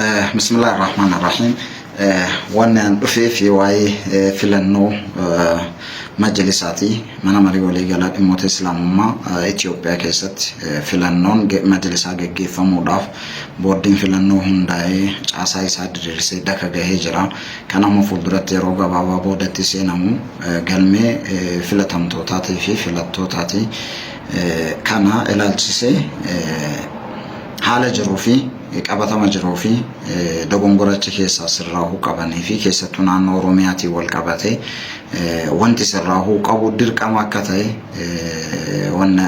Bismillaahi Rahmaan Rahiim. Wanni an dhufeef waa'ee filannoo majlisaati. Mana marii waliigalaa dhimmoota Islaamummaa Itoophiyaa keessatti filannoon majlisaa geggeeffamuudhaaf boordiin filannoo hundaa'ee caasaa isaa diriirsee daka gahee jira. Kan amma fuulduratti yeroo gabaabaa boodatti seenamu galmee filatamtootaatii fi filattootaati. Kana ilaalchisee haala jiruu fi qabatama jiruu fi dogongora achi keessaa sirraahuu qabanii fi keessattuu naannoo Oromiyaatiin wal qabatee wanti sirraahuu qabu dirqama akka ta'e wanna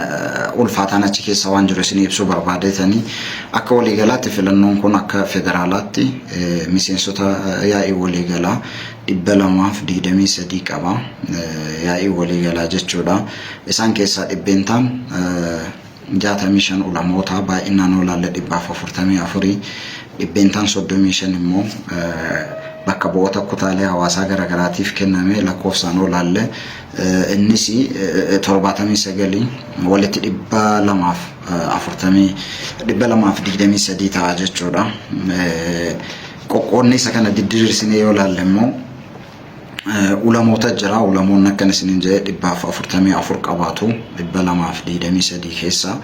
ulfaataan achi keessa waan jiru isin ibsuu barbaadeetanii. Akka waliigalaatti filannoon kun akka federaalaatti miseensota yaa'ii waliigalaa 223 qaba, yaa'ii waliigalaa jechuudha. Isaan keessaa dhibbeentaan 65 ulamoota, baay'inaan yoo ilaalle 144, dhibbeentaan 35 immoo bakka bu'oota kutaalee hawaasaa garaagaraatiif kenname, lakkoofsaan yoo ilaalle innis 79, walitti 240, 223 ta'a jechuudha. Qoqqoodni isa kana didiriirsinee yoo ilaalle immoo ulamoota jira. Ulamoonni akkan isiniin jedhe 144 qabaatu 223 keessa.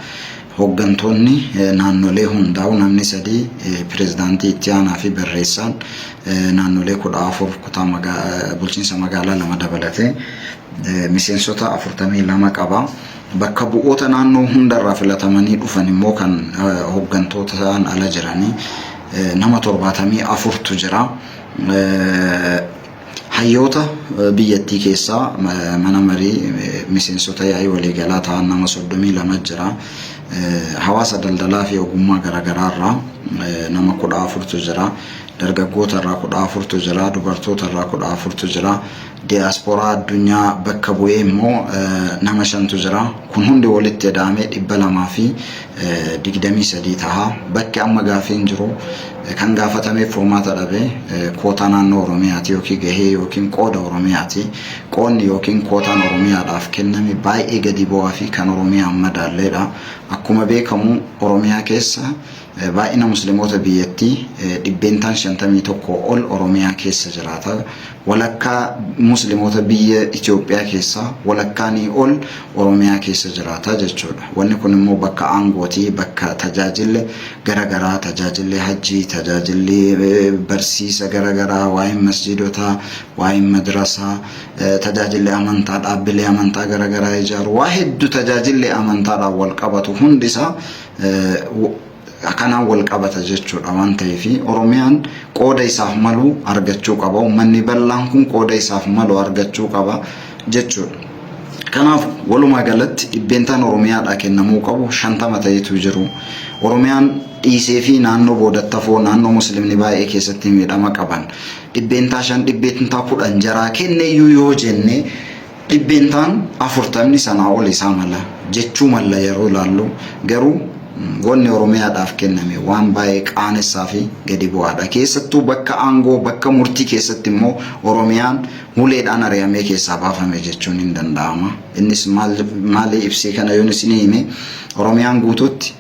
Hooggantoonni naannolee hundaa'u namni sadii, pirezidaantii, itti aanaa fi barreessaan, naannolee 14, kutaa bulchiinsa magaalaa lama dabalatee miseensota 42 qaba. Bakka bu'oota naannoo hundarraa filatamanii dhufan immoo kan hooggantoota ala jiranii nama 74tu jira. Hayyoota biyyattii keessaa mana marii miseensota yaa'ii waliigalaa ta'an nama 32 jira. Hawaasa daldalaa fi ogummaa garaagaraa irraa nama 14tu jira. Dargaggoota irraa 14tu jira. Dubartoota irraa 14tu jira. Diyaasporaa addunyaa bakka bu'ee immoo nama shantu jira. Kun hundi walitti eda'amee 223 taha. Bakki amma gaafiin jiru kan gaafatameef furmaata dhabe kootaa naannoo Oromiyaati yookiin gahee yookiin qooda Oromiyaati. Qoodni yookiin kootaan Oromiyaadhaaf kenname baay'ee gadi bu'aa fi kan Oromiyaan madaalleedha. Akkuma beekamu Oromiyaa keessa baay'ina Musliimoota biyyattii dhibbeentaan 51 ol Oromiyaa keessa jiraata. Walakkaa Musliimoota biyya Itoophiyaa keessaa walakkaanii ol Oromiyaa keessa jiraata jechuudha. Wanni kun immoo bakka aangooti, bakka tajaajilli garaagaraa, tajaajilli hajjii, tajaajilli barsiisa garaagaraa, waa'een masjiidotaa, waa'een madrasaa, tajaajilli amantaa, dhaabbilee amantaa garaagaraa ijaaru, waa hedduu tajaajilli amantaadhaan wal qabatu hundisaa kanaan wal qabata jechuudha. Waan ta'eef Oromiyaan qooda isaaf malu argachuu qaba. Uummanni bal'aan kun qooda isaaf malu argachuu qaba jechuudha. Kanaaf walumaa galatti dhibbeentaan Oromiyaadhaa kennamuu qabu 50 ta'etu jiru. Oromiyaan dhiisee fi naannoo boodattafoo, naannoo Musliimni baay'ee keessatti miidhama qaban dhibbeentaa 5, dhibbeentaa 10 jaraa kenneyyuu yoo jenne, dhibbeentaan 40 sanaa ol isaa mala jechuu malla. Yeroo ilaallu garuu wanni Oromiyaadhaaf kenname waan baay'ee qaanessaa fi gadi bu'aadha. Keessattuu bakka aangoo, bakka murtii keessatti immoo Oromiyaan huleedhaan ari'amee keessaa baafame jechuun hin danda'ama. Innis maali ibsee kana yoon isinii hime, Oromiyaan guutuutti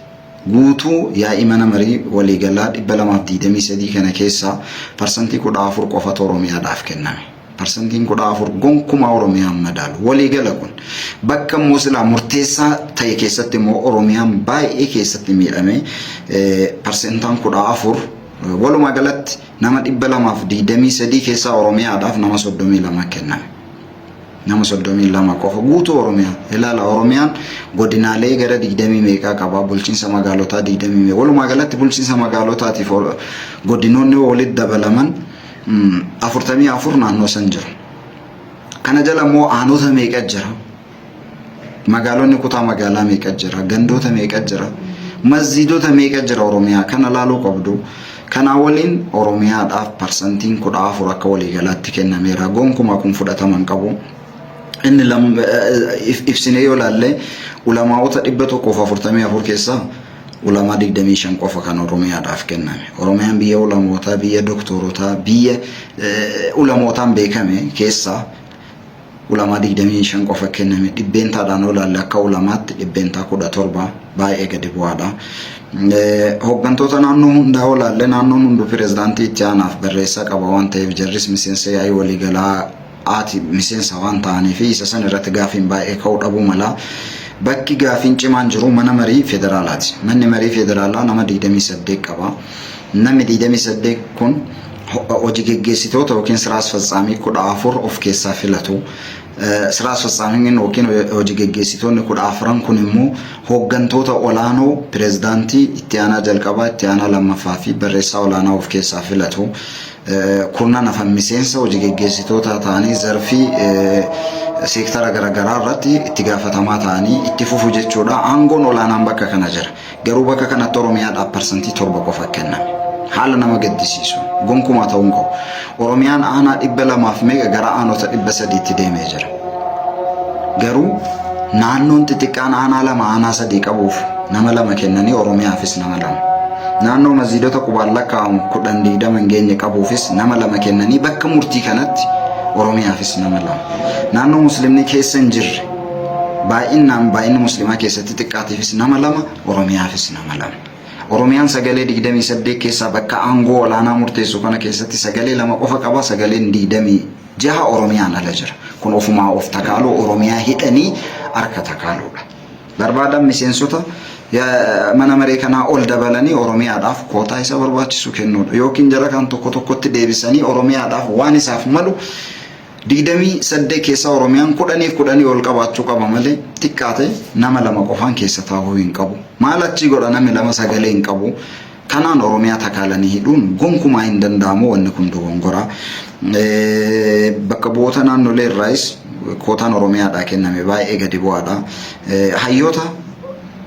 guutuu yaa'ii mana marii waliigalaa 223 kana keessaa 14% qofatu Oromiyaadhaaf kenname. Parsantiin 14 gonkumaa Oromiyaan madaalu. Waliigala kun. Bakka immoo silaa murteessaa ta'e keessatti immoo Oromiyaan baay'ee keessatti miidhame. Parsentaan 14 walumaa galatti nama 223 keessaa Oromiyaadhaaf nama 32 kenname. Nama 32 qofa guutuu Oromiyaa. Ilaala, Oromiyaan godinaalee gara 20 meeqaa qaba, bulchiinsa magaalotaa 20 meeqa. Walumaa galatti bulchiinsa magaalotaatiif godinoonni walitti dabalaman 44 naannoo san jiru. Kana jala immoo aanota meeqa jira? Magaalonni kutaa magaalaa meeqa jira? Gandoota meeqa jira? Masjiidota meeqa jira Oromiyaa? Kana laaluu qabdu. Kanaa waliin Oromiyaadhaaf parsantiin 14 akka waliigalaatti kennameera. Gonkumaa kun fudhatama hin qabu. Inni ibsinee yoo ilaalle, ulamaa'ota 144 keessaa ulamaa 25 qofa kan Oromiyaadhaaf kenname. Oromiyaan biyya ulamootaa, biyya doktoorotaa, biyya ulamootaan beekame keessaa ulamaa 25 qofa kenname. Dhibbeentaadhaan yoo ilaalle akka ulamaatti 17% baay'ee gadi bu'aadha. Hooggantoota naannoo hundaa olaallee naannoon hunduu pirezidaantii itti aanaaf barreessaa qaba waan ta'eef jarris miseensa yaa'ii waliigalaa aati miseensa waan ta'anii fi isa san irratti gaafiin baay'ee ka'uu dhabuu mala. Bakki gaafiin cimaan jiru mana marii federaalaati. Manni marii federaalaa nama 28 qaba. Namni 28 kun hojii geggeessitoota yookiin siraa asfatsaamii 14 of keessaa filatu. Siraa asfatsaamiin yookiin hojii geggeessitoonni 14 kun immoo hooggantoota olaanoo pirezidaantii, itti aanaa jalqabaa, itti aanaa lammaffaa fi barreessaa olaanaa of keessaa filatu. Kurnan hafan miseensa hojii geggeessitoota ta'anii zarfii seektara garaagaraa irratti itti gaafatamaa ta'anii itti fufu jechuudha. Aangoon olaanaan bakka kana jira. Garuu bakka kanatti Oromiyaadhaaf 7% qofa kenname. Haala nama gaddisiisu. Gonkumaa ta'uu hin qabu. Oromiyaan aanaa 200 fi meeqa gara aanota 300tti deemee jira. Garuu naannoon xixiqqaan aanaa lama aanaa sadii qabuuf nama lama kennanii Oromiyaafis nama lama. Naannoo masjiidota qubaan lakkaa'amu 10 20 hin geenye qabuufis nama lama kennanii bakka murtii kanatti Oromiyaafis nama lama. Naannoo muslimni keessa hin jirre baay'inaan baay'inni muslimaa keessatti xiqqaatiifis nama lama Oromiyaafis nama lama. Oromiyaan sagalee 28 keessaa bakka aangoo olaanaa murteessu kana keessatti sagalee lama qofa qaba, sagaleen 26 Oromiyaan ala jira. Kun ofumaa of takaaluu, Oromiyaa hidhanii harka takaaluudha. Barbaadan miseensota mana maree kanaa ol dabalanii Oromiyaadhaaf kootaa isa barbaachisu kennuudha. Yookiin jara kan tokko tokkotti deebisanii Oromiyaadhaaf waan isaaf malu 28 keessaa Oromiyaan 10f 10 ol qabaachuu qaba malee xiqqaate nama lama qofaan keessa taa'uu hin qabu. Maal achii godha namni lama sagalee hin qabu. Kanaan Oromiyaa takaalanii hidhuun gonkumaa hin danda'amu, wanni kun dogongora. Bakka bu'oota naannolee irraayis kootaan Oromiyaadhaa kenname baay'ee gadi bu'aadha. Hayyoota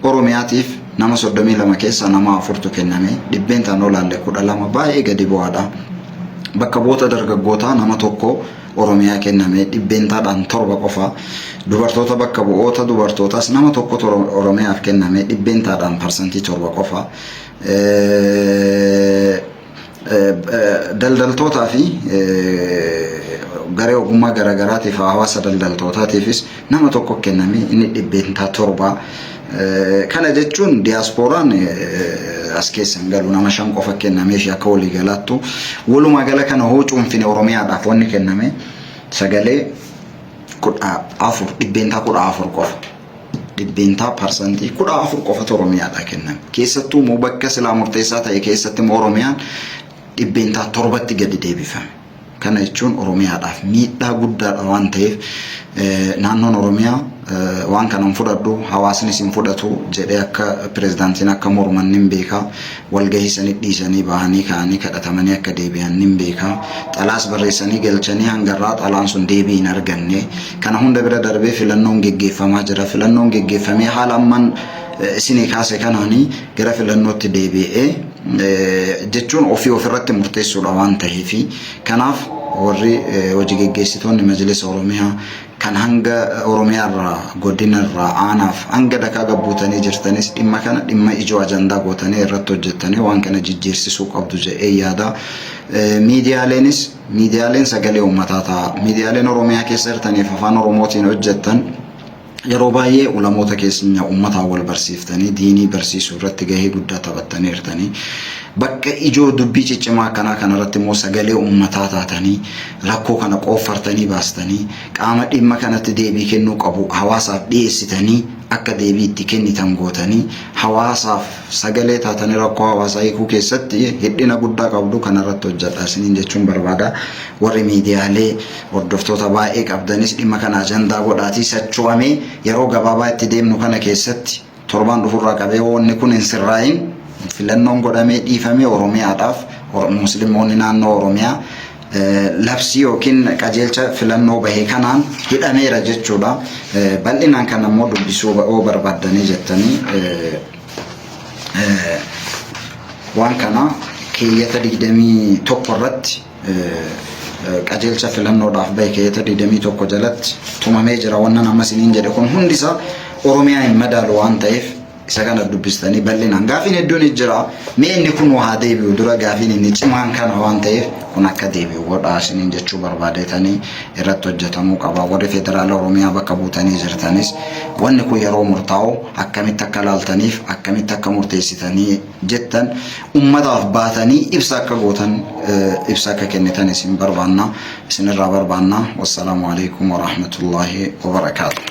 Oromiyaatiif nama 32 keessaa nama afurtu kenname, dhibbeentaan olaalle 12, baay'ee gadi bu'aadha. Bakka bu'oota dargaggootaa nama tokko Oromiyaa kenname, dhibbeentaadhaan 7 qofa. Dubartoota, bakka bu'oota dubartootaas nama tokkotu Oromiyaaf kenname, dhibbeentaadhaan 7% qofa. Daldaltootaa fi garee ogummaa garaagaraatiif hawaasa daldaltootaatiifis nama tokko kenname, inni 7%. Kana jechuun diyaaspooraan as keessa hin galu, nama shan qofa kennamee fi akka waliigalaattu walumaa gala kana hoo cuunfine Oromiyaadhaaf wanni kenname sagalee 14, 14% qofa. 14% qofatu Oromiyaadhaa kenname. Keessattuu immoo bakka silaa murteessaa ta'e keessatti immoo Oromiyaan 7%tti gadi deebifame. Kana jechuun Oromiyaadhaaf miidhaa guddaadha waan ta'eef naannoon Oromiyaa waan kana hin fudhadhu, hawaasnis hin fudhatu jedhee akka pirezidaantiin akka morman nin beeka. Walgahii sanii dhiisanii bahanii ka'anii kadhatamanii akka deebi'an nin beeka. Xalaas barreessanii galchanii hangarraa xalaan sun deebii hin arganne. Kana hunda bira darbee filannoon geggeeffamaa jira. Filannoon geggeeffamee haala amman isinii kaase kanaanii gara filannootti deebi'ee jechuun ofii ofirratti murteessuudha waan ta'eefi, kanaaf warri hojii geggeessitoonni Majlisa Oromiyaa kan hanga Oromiyaa irraa, godina irraa, aanaaf hanga dakaa gabbuutanii jirtanis dhimma kana dhimma ijoo ajandaa gootanii irratti hojjettanii waan kana jijjiirsisuu qabdu jedhee yaada. Miidiyaaleenis, miidiyaaleen sagalee uummataa ta'a. Miidiyaaleen Oromiyaa keessa jirtaniif afaan Oromootiin hojjettan yeroo baay'ee ulamoota keenya uummataan wal barsiiftanii diinii barsiisuu irratti gahee guddaa taphattaniirtanii, bakka ijoo dubbii ciccimaa akkanaa kanarratti immoo sagalee uummataa taatanii rakkoo kana qooffartanii baastanii qaama dhimma kanatti deebii kennuu qabu hawaasaaf dhiyeessitanii akka deebii itti kennitan gootanii hawaasaaf sagalee taatanii rakkoo hawaasaa hiikuu keessatti hidhina guddaa qabdu, kanarratti hojjedha isiniin jechuun barbaada. Warri miidiyaalee hordoftoota baay'ee qabdanis dhimma kana ajandaa godhaatii socho'amee yeroo gabaabaa itti deemnu kana keessatti torbaan dhufurraa qabee wanni kun hin sirraayin filannoon godhamee dhiifamee Oromiyaadhaaf musliimoonni naannoo Oromiyaa labsii yookiin qajeelcha filannoo bahe kanaan hidhameera jechuudha. Bal'inaan kan ammoo dubbisuu yoo barbaaddanii jettanii waan kana keeyyata 21 irratti, qajeelcha filannoodhaaf bahe keeyyata 21 jalatti tumamee jira. Wannan amma isiniin jedhe kun hundisaa Oromiyaa hin madaalu waan ta'eef Isa kana dubbistanii bal'inaan gaafiin hedduun jira. Mee inni kun haa deebi'u dura, gaafiin inni cimaan kana waan ta'eef kun akka deebi'u godhaa isiniin jechuu barbaadetanii irratti hojjetamuu qaba. Warri federaala Oromiyaa bakka buutanii jirtanis wanni kun yeroo murtaa'u akkamitti akka laaltaniif akkamitti akka murteessitanii jettan ummataaf baatanii ibsa akka gootan, ibsa akka kennitan isin barbaanna, isinirraa barbaanna. Wassalaamu alaikum warahmatullaahi wabarakaatu.